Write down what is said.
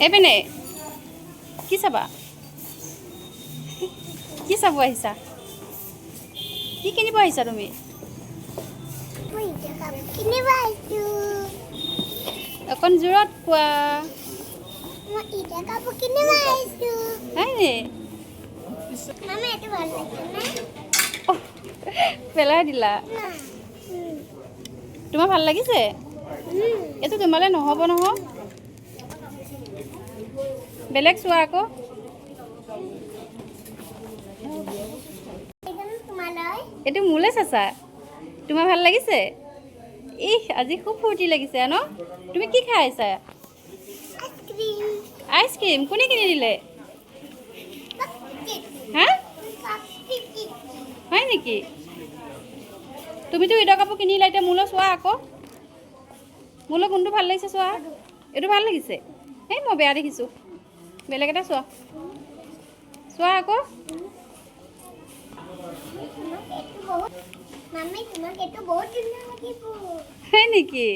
এইপিনে কি চাবা? কি চাব আহিছা? কি কিনিব আহিছা তুমি? মই এতিয়া কাপোৰ কিনিব আহিছোঁ। অকণ জোৰত কোৱা। মই এতিয়া কাপোৰ কিনিব আহিছোঁ। হয় নি? মামা, এইটো ভাল লাগিছে নে? অহ, পেলাই দিলা। তোমাৰ ভাল লাগিছে? এইটো তোমালৈ নহ'ব নহয়, বেলেগ চোৱা আকৌ। এইখন তোমালৈ। এইটো মোলৈ চাচা। তোমাৰ ভাল লাগিছে? ইহ, আজি খুব ফূৰ্তি লাগিছে ন? তুমি কি খাই আহিছা? আইচক্ৰীম। আইচক্ৰীম কোনে কিনি দিলে? হা, হয় নেকি? তুমিতো ঈদৰ কাপোৰ কিনিলা, এতিয়া মোলৈ চোৱা আকৌ। মোলৈ কোনটো ভাল লাগিছে চোৱা। এইটো ভাল লাগিছে? এই মই বেয়া দেখিছোঁ, বেলেগ এটা চোৱা। চোৱা আকৌ। তোমাক এইটো বহুত, মামী, তোমাক এইটো বহুত ধুনীয়া লাগিব। হয় নেকি?